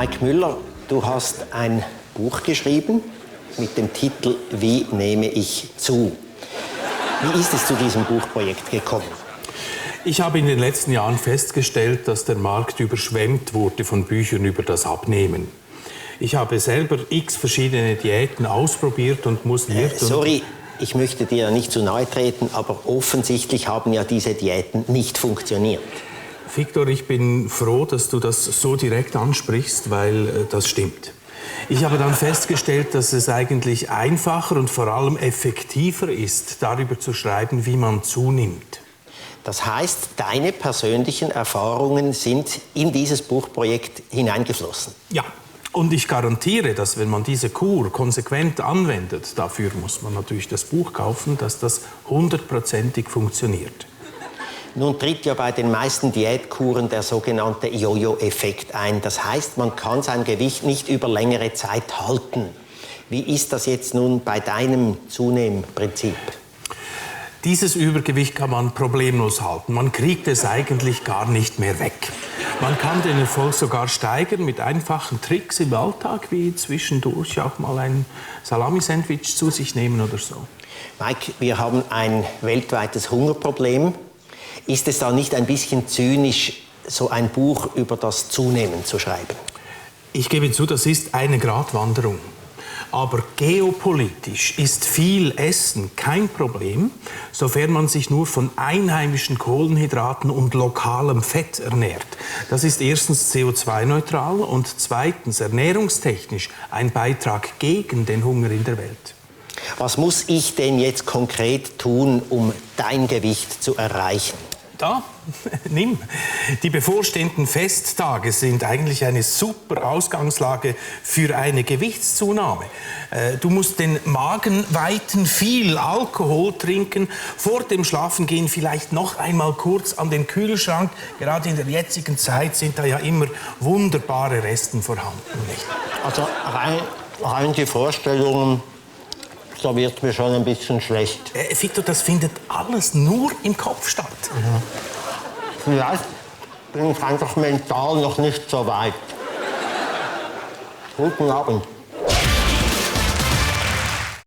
Mike Müller, du hast ein Buch geschrieben mit dem Titel »Wie nehme ich zu?». Wie ist es zu diesem Buchprojekt gekommen? Ich habe in den letzten Jahren festgestellt, dass der Markt überschwemmt wurde von Büchern über das Abnehmen. Ich habe selber x verschiedene Diäten ausprobiert und mussiert. Sorry, ich möchte dir nicht zu nahe treten, aber offensichtlich haben ja diese Diäten nicht funktioniert. Victor, ich bin froh, dass du das so direkt ansprichst, weil das stimmt. Ich habe dann festgestellt, dass es eigentlich einfacher und vor allem effektiver ist, darüber zu schreiben, wie man zunimmt. Das heißt, deine persönlichen Erfahrungen sind in dieses Buchprojekt hineingeflossen? Ja, und ich garantiere, dass wenn man diese Kur konsequent anwendet, dafür muss man natürlich das Buch kaufen, dass das 100%ig funktioniert. Nun tritt ja bei den meisten Diätkuren der sogenannte Jojo-Effekt ein. Das heißt, man kann sein Gewicht nicht über längere Zeit halten. Wie ist das jetzt nun bei deinem Zunehmprinzip? Dieses Übergewicht kann man problemlos halten. Man kriegt es eigentlich gar nicht mehr weg. Man kann den Erfolg sogar steigern mit einfachen Tricks im Alltag, wie zwischendurch auch mal ein Salami-Sandwich zu sich nehmen oder so. Mike, wir haben ein weltweites Hungerproblem. Ist es da nicht ein bisschen zynisch, so ein Buch über das Zunehmen zu schreiben? Ich gebe zu, das ist eine Gratwanderung. Aber geopolitisch ist viel Essen kein Problem, sofern man sich nur von einheimischen Kohlenhydraten und lokalem Fett ernährt. Das ist erstens CO2-neutral und zweitens ernährungstechnisch ein Beitrag gegen den Hunger in der Welt. Was muss ich denn jetzt konkret tun, um dein Gewicht zu erreichen? Da, nimm. Die bevorstehenden Festtage sind eigentlich eine super Ausgangslage für eine Gewichtszunahme. Du musst den Magen weiten, viel Alkohol trinken, vor dem Schlafengehen vielleicht noch einmal kurz an den Kühlschrank. Gerade in der jetzigen Zeit sind da ja immer wunderbare Resten vorhanden. Nicht? Also rein die Vorstellungen, da wird mir schon ein bisschen schlecht. Victor, das findet alles nur im Kopf statt. Vielleicht bin ich einfach mental noch nicht so weit. Guten Abend.